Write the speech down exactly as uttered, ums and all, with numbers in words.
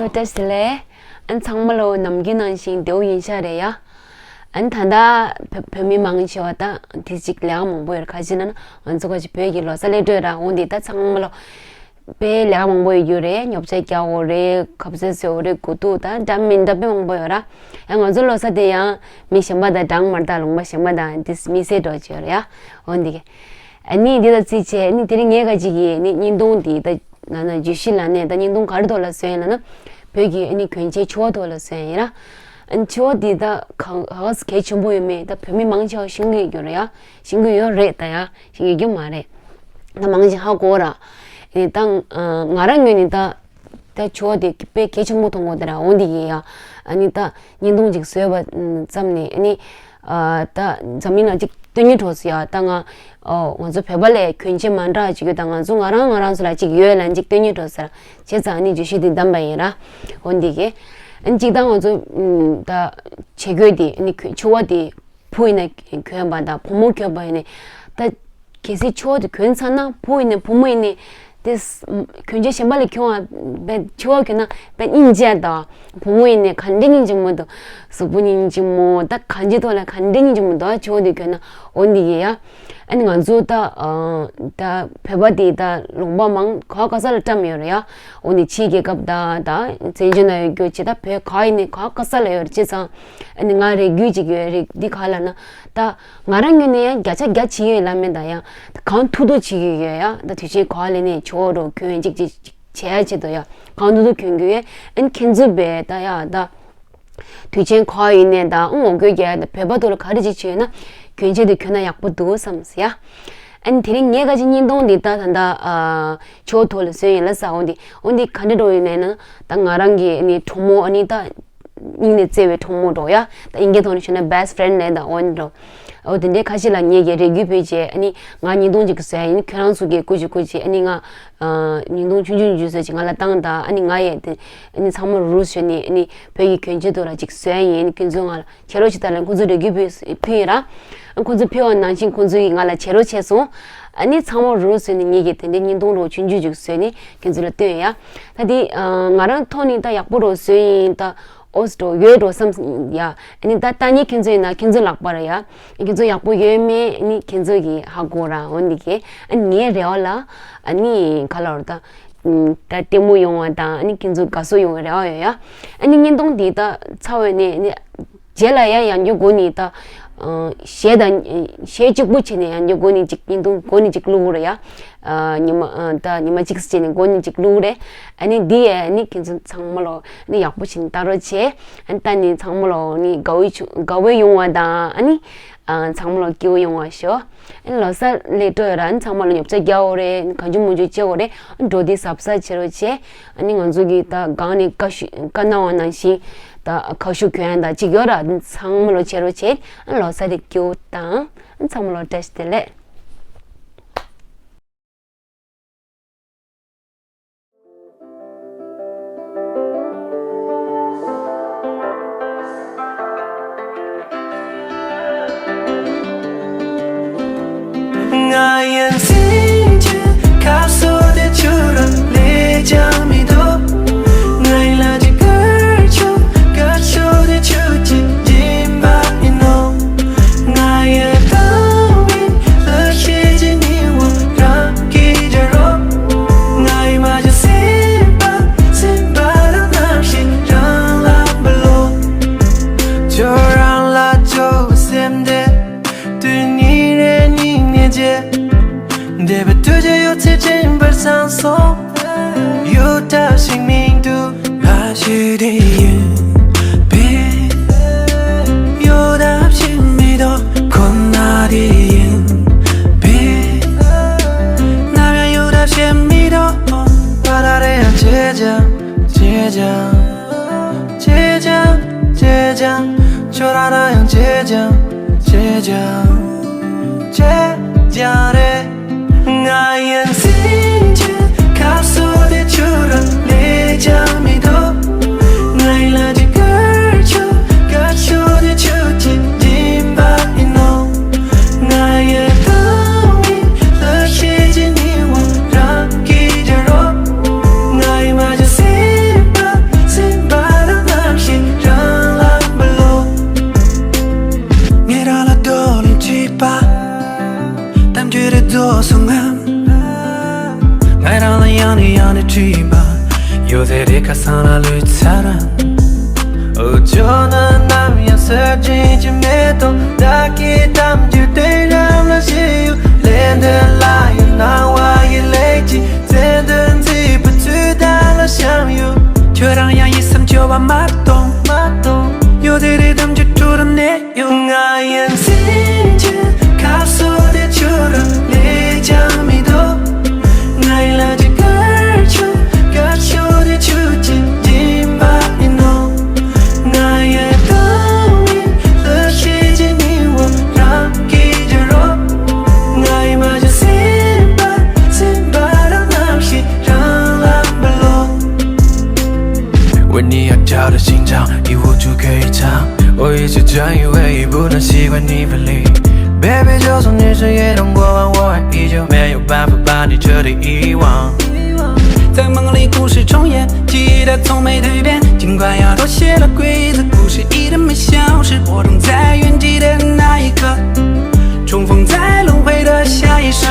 བཀྲ་ཤིས་བདེ་ལེགས། ཨ་ནི་ཚང་མ་ལོ་ནམ་རྒྱུན་ནང་བཞིན་བདེ་པོ་ཡིན་ཤག་རེད་ཡ། ཨ་ནི་ད་ལྟ་བོད་བོད་མི་མང་ཆེ་བ་ད་དེ་གཅིག་ལས་ཀ་མང་པོ་ཡོད་རེད། ག་ཅི་ན་ན་ང་ཚོ་ག་ཅི་བོད་ཀྱི་ལོ་གསར་སླེབས་འགྲོ་ར། འོ་འདི་ད་ཚང་མ་ལོ་དཔེ་ལས་ཀ་མང་པོ་ཡོད་རྒྱུ་རེད། ཉོ་ཆ་རྒྱག་དགོས་རེད། ཁ་ཟས་བཟོ་དགོས་རེད། དགོས་འདུག་ད་འདྲ་མིན་འདྲ་དཔེ་མང་པོ་ཡོད་ར། ཡང་ང་ཚོ་ལོ་གསར་དེ་ཡང་མི་གཞན་པ་དང་འདྲ་མ་འདྲ། ལུང་པ་གཞན་པ་དང་དེ་མི་སེར་འགྲོ་བྱས་ཡོད་རེད་ཡ། འོ་འདི་གི་ཨ་ནི་འདི་ལ་རྩིས་བྱས། ཨ་ནི་དེ་རིང་ངས་ག་ཅིག་གི་ཨ་ནི་བརྙན་ཐུང་འདི་ད་ན་ན་བརྗོད་གཞི་ལ་ནས་ད་བརྙན་ཐུང་ག་རེ་ཐོག་ལ་བཟོས་ཡིན་ལབ་ན། བོད་ཀྱི་ཨ་ནི་གྱོན་ཆས་ཕྱུ་པ་ཐོག་ལ་བཟོས་ཡིན་ར། ཨ་ནི་ཕྱུ་པ་འདི་ད་ག་ག་ག་གལ་ཆེན་པོ་ཡོད་མེད་ད་བོད་མི་མང་ཆེ་བ་ཤེས་ཀྱི་ཡོད་རེད་ཡ། ཤེས་ཀྱི་ཡོད་རེད། ད་ཡ་ཤེས་ཀྱི་ཡོད་མ་རེད། ད་མང་ཆེ་ཧ་གོ་ར། ཨ་ནི་ད་ང་རང་ངོས་ནས་ད་ད་ཕྱུ་པ་དེ་དཔེ་གལ་ཆེན་པོ་མཐོང་གོ་དེ་ར། འོ་འདི་ཡིན་ཡ། ཨ་ནི་ད་བརྙན་ཐུང་ཅིག་བཟོས་པ་ཙམ་ནས་ཨ་ནི་ད་འཛམ་གླིང་ལ་ཅིག་སྟོན་ཉེ་འགྲོ་སོང་ཡ། ད་ང་ཨོ་ང་ཚོ་བོད་པ་ལ་གྱོན་ཆས་མ་འདྲ་ཅིག་ཡོད། ད་ང་ཚོ་ང་རང་ང་རང་ཚོ་ལ་ཅིག་ཡོད་ལབ་ཅིག་སྟོན་ཉེ་འགྲོ་ཟེར། བྱས་ཙང་ཨ་ནི་བརྗོད་གཞི་འདི་བདམས་པ་ཡིན་ར། འོ་འདི་གི་ཨ་ནི་ཅིག་ད་ང་ཚོ་ད་བྱེད་དགོས་དེ་ཨ་ནི་ཕྱུ་པ་དེ། བུ་ཡིན་ན་གྱོན་པ་དང་བུ་མོ་གྱོན་པ་ཡིན་ནའི་ད་གལ་སྲིད་ཕྱུ་པ་དེ་གྱོན་ཚར་ན། བུ་ཡིན་ནའི་བུ་མོ་ཡིན་ནའི་དེ་གྱོན་ཆས་གཞན་པ་ལས་གྱོང་བ་བས་ཕྱུ་པ་གྱོན་ན་བས་སྙིང་རྗེ་དང་། བུ་མོ་ཡིན་ནའི་ག་འདྲ་སྙིང་རྗེ་མོ་འདུག་གཟུགས་པོ་སྙིང་རྗེ་མོ་ད་གང་ཅི་ཐོག་ལ་ག་འདྲ་སྙིང་རྗེ་མོ་འདུག་ཕྱུ་པ་དེ་གྱོན་ན། འོ་འདི་ཡིན་ཡ། ཨ་ནི་ང་ཚོ་ད་ད་བོད་པ་དེ་ད་ལུང་པ་མང་ག་བ་ག་ས་ལ་བཀྲམ་ཡོད་རེད་ཡ། འོ་ནི་ཕྱིའི་རྒྱལ་ཁབ་དང་ད་བཙན་བྱོལ་ནང་ཡོད་རྒྱུ་ཅི་ད་བོད་ག་ཡིན་ནའི་ག་བ་ག་ས་ལ་ཡོད་རེད། བྱས་ཙང་ཨ་ནི་ང་རེ་སྐུལ་ཅིག་ཡོད་རེད། འདི་ག་ལབ་ན། ད་ང་རང་ངོས་ནས་ཡང་བརྒྱ་ཆ་བརྒྱ་བྱེད་ཀྱི་ཡོད་ལབ་མེད། ད་ཡང་གང་ཐུབ་ཐུབ་བྱེད་ཀྱི་ཡོད་ཡ། ད་དུས་ཆེན་ག་ལ་ནས་ཆོག་འགྲོ་གྱོན་ཅིག་ཅིག་བྱས་ཡ་ཆེད་དུ་ཡ་གང་ཐུབ་ཐུབ་གྱོན་གྱི་ཡོད། ཨ་ནི་ཁྱེད་ཚོ་བས་ད་ཡ་ད་དུས་ཆེན་ག་ཡིན་ནའི་ད་ངོ་རྒོལ་རྒྱག་ཡ་ད་བོད་པ་ཐོག་ལ་ག་རེ་ཅིག་བྱས་ཡོད་ན་གྱོན་ཆས་དེ་གྱོན་ན་ཡག་པོ་འདུག་བསམ་སོང་ཡ། ཨ་ནི་དེ་རིང་ངས་ག་ཅིག་བརྙན་ཐུང་འདི་ད་ད་ད་ཨ་ཆོ་ཐོག་ལ་བཟོས་ཡིན་ལ་ས། འོ་འདི་འོ་འདི་ག་འདྲ་འགྲོ་ཡོད་ནའི་ན་ད་ང་རང་གི་ཨ་ནི་གྲོགས་མོ་ཨ་ནི་ད། སྙིང་ནས་བརྩེ་བའི་གྲོགས་མོ་འགྲོ་ཡ། ད་ཨིན་སྐད་ཐོག་ནས་ཞུས་ན་best friend ལབ་ད་འོན་འགྲོ། འོ་དེ་འདྲའི་ཁ་ཤས་ལ་ངེད་ཀྱིས་རེ་སྐུལ་ཕུལ་བྱས་ཨ་ནི་ང་བརྙན་ཐུང་ཅིག་བཟོ་ཡ་ཡིན། ཁྱོད་རང་ཚོ་གིས་སྐུ་མཁྱེན་སྐུ་མཁྱེན་ཨ་ནི་ང་བརྙན་ཐུང་ཆུང་ཆུང་ཅིག་བཟོས་བྱས་ང་ལ་བཏང་དང་། ཨ་ནི་ང་ཡས་དེ་ཨ་ནི་ཚང་མ་རུ་རུ་བྱས་ནས་ཨ་ནི་བོད་ཀྱི་གྱོན་ཆས་ཐོག་ལ་ཅིག་བཟོ་ཡ་ཡིན། ཨ་ནི་ཁྱོད་ཚོ་ང་ལ་བྱེད་རོགས་བྱེད་དང་ལབ་ཁོང་ཚོ་རེ་སྐུལ་ཕུལ་ཕུལ་ཡིན་ར། ཨ་ཁོང་ཚོ་ཕུལ་བ་ནང་བཞིན་ཁོང་ཚོ་གིས་ང་ལ་བྱེད་རོགས་བྱས་སོང་། ཨ་ནི་ཚང་མ་རུ་རུ་བྱས་ནས་ངེད་ཀྱིས་དེ་འདྲའི་བརྙན་ཐུང་རོ་ཆུང་ཆུང་ཅིག་བཟོས་ནས་ཁྱོད་ཚོ་ལ་སྟོན་ཡ། ད་དེ་ང་རང་ཐོག་ནས་ད་ཡག་པོ་རོ་བཟོས་ཡིན། ད་ཨོས་འགྲོ་ཡོད་འགྲོ་བསམ་ཡ། ཨ་ནི་ད་ལྟ་ཉིད་ཁྱེད་ཚོ་ཡིན་ན་ཁྱེད་ཚོ་ལག་པ་ར་ཡ། ཁྱེད་ཚོ་ཡག་པོ་ཡོད་མེད་ཨ་ནི་ཁྱེད་ཚོ་གིས་ཧ་གོ་ར། འོ་འདི་གས་ཨ་ནི་ངའི་རེ་བ་ལ་ཨ་ནི་ག་ལ་བར་ད་ད་ལྟད་མོ་ཡོང་བ་དང་ཨ་ནི་ཁྱེད་ཚོ་དགའ་བསུ་ཡོང་བའི་རེ་བ་ཡོད་ཡ། ཨ་ནི་བརྙན་ཐུང་འདི་ད་ཚར་བས་ནས་ཨ་ནི་རྗེས་ལ་ཡ་ཡང་རྒྱུ་འགོ་ནས་ད་གཞས་དང་གཞས་གཅིག་པུ་བྱས་ནས་ཡང་རྒྱུ་འགོ་ནས་གཅིག་བརྙན་ཐུང་འགོ་ནས་གཅིག་བླུག་རེ་ཡ། ཉི་མ་ད་ཉི་མ་གཅིག་བྱས་ནས་འགོ་ནས་གཅིག་བླུག་རེ། ཨ་ནི་འདི་ཡ་ཨ་ནི་ཁྱེད་ཚོ་ཚང་མ་ལོ་ཨ་ནི་ཡག་པོ་བྱས་ནས་ལྟ་རོགས་བྱས། ཨ་ནི་ད་ནི་ཚང་མ་ལོ་ཨ་ནི་དགའ་བོ་བྱུང་དགའ་བོ་ཡོང་བ་དང་ཨ་ནི་ཚང་མ་ལོ་སྐྱིད་པོ་ཡོང་བ་ཤོག་ཨ་ནི་ལོ་གསར་སླེབས་འགྲོ་ཡོད་ར། ཨ་ནི་ཚང་མ་ལོ་ཉོ་ཆ་རྒྱག་འོ་རེད། གང་བྱུང་མང་བྱུང་བྱེད་འོ་རེད། འགྲོ་དེ་གཟབ་གཟབ་བྱེད་རོགས་བྱེད། ཨ་ནི་ང་ཚོ་གི་ད་སྒང་ནས་བཀའ་ཤུ་བཀའ་གནང་བ་ནང་བཞིན་ད་ཁ་ཤུ་གྱོན་ཡ་ད་ཅིག་ཡོད་ར། ཨ་ནི་ཚང་མ་ལོ་བྱེད་རོགས་བྱེད། ཨ་ནི་ལོ་གསར་དེ་སྐྱིད་པོ་དང་། ཨ་ནི་ཚང་མ་ལོ་བཀྲ་ཤིས་བདེ་ལེགས། ང་ཡང་སེམས་ཀྱི་ཁ་སོ་དེ་ཆུ་ར་ལས་ཀྱང་མི་འདུག་ང་ཡི་ལ་ཅི་ཀར་ཆུ་ཀར་ཆུ་དེ་ཆུ་ཅི་སྦྱིན་པ་ཡིན་ནོ། ང་ཡི་ཏང་བའི་ལ་ཤེས་ཀྱི་ཉི་འོ་རང་གི་རྒྱ་རོ། ང་ཡི་མ་ཅི་སེམས་པ་སེམས་པ་རང་ནང་བཞིན་རང་ལ་འབུལ་ལོ། ཁྱོད་རང་ལ་ཁྱོད་སེམས་དེ། དུས་ཉིན་རེ་ཉིན་ནས་བརྗེད། འདས་པའི་དུས་ཀྱི་ཡོད་ཚད་དྲན་པར་བསམ་སོང་། གཡོ་ཐབས་ཤིག་མི་འདུག་ང་ཞིག་དེ་ཡིན་པས། གཡོ་ཐབས་ཤིག་མི་འདུག་ཁོ་ན་དེ་ཡིན་པས། ནམ་ཡང་གཡོ་ཐབས་ཤིག་མི་འདུག་བར་རེ་ཡང་བརྗེད་ཀྱང་བརྗེད་ཀྱང་། བརྗེད་ཀྱང་བརྗེད་ཀྱང་། ཁྱོད་རང་རང་ཡང་བརྗེད་ཀྱང་བརྗེད་ཀྱང་། བརྗེད་ཀྱང་རེད། ང་ཡང་སེམས་ཀྱི་ཁ་སོ་དེ་ཆུ་ར་ལས་ཀྱང་མི་འདུག་ང་ཡི་ལ་ཅི་ཀར་ཆུ་ཀར་ཆུ་དེ་ཆུ་ཅི་སྦྱིན་པ་ཡིན་ནོ། ང་ཡི་ཏང་བའི་ལ་ཤེས་ཀྱི་ཉི་འོ་རང་གི་རྒྱ་རོ། ང་ཡི་མ་ཅི་སེམས་པ་སེམས་ ཚ་ར། འུ་ཅོ་ནི་ནམ་ཡང་སེར་ཆེན་གྱི་མེ་ཏོག་བདག་གི་གཏམ་རྒྱུད་དེ་རང་ལ་ཞེས་ཡོད། ལས་འདི་ལ་ཡང་སྣང་བ་ཡི་ལས་ཀྱི་ཚེ་འདི་མཛེས་པ་ཚུལ་དག་ལ་བཤམས་ཡོད། ཁྱོད་རང་ཡང་ཡིད་སེམས་སྐྱོ་བ་མ་གཏོང་མ་གཏོང་། ཡོད་དེ་རེད་དམ་གྱི་ཁྲོད་རུ་གནས་ཡོད། ང་ཡི་སེམས་ཀྱི་ཁ་ཕྱོགས་དེ་ཁྱོད་རང་ལས་ཀྱང་མི་ལྡོག་ང་ཡི་ལ་ཅི་དཀར་ཆུ་དཀར་ཆུ་དེ་ཆུ་ཅན་སྦྱིན་པ་ཡིན་ནོ། ང་ཡི་སྟོང་ཉིད་ལ་ཤེས་ཀྱི་ཉི་འོད་རང་གིས་བསྒྱུར་རོ། ང་ཡི་མ་བྱས་སེམས་པ་སེམས་པ་རང་རྣམ་ཤེས་རང་ལ་འབུལ་ལོ། 为你而跳的心脏，一无助可以唱。我一直专一唯一，不能习惯你分离。Baby，就算你是夜灯过往，我还依旧没有办法把你彻底遗忘。在梦里故事重演，记忆它从没蜕变。尽管要妥协了规则，故事依然没消失。我正在原地的那一刻，重逢在轮回的下一世。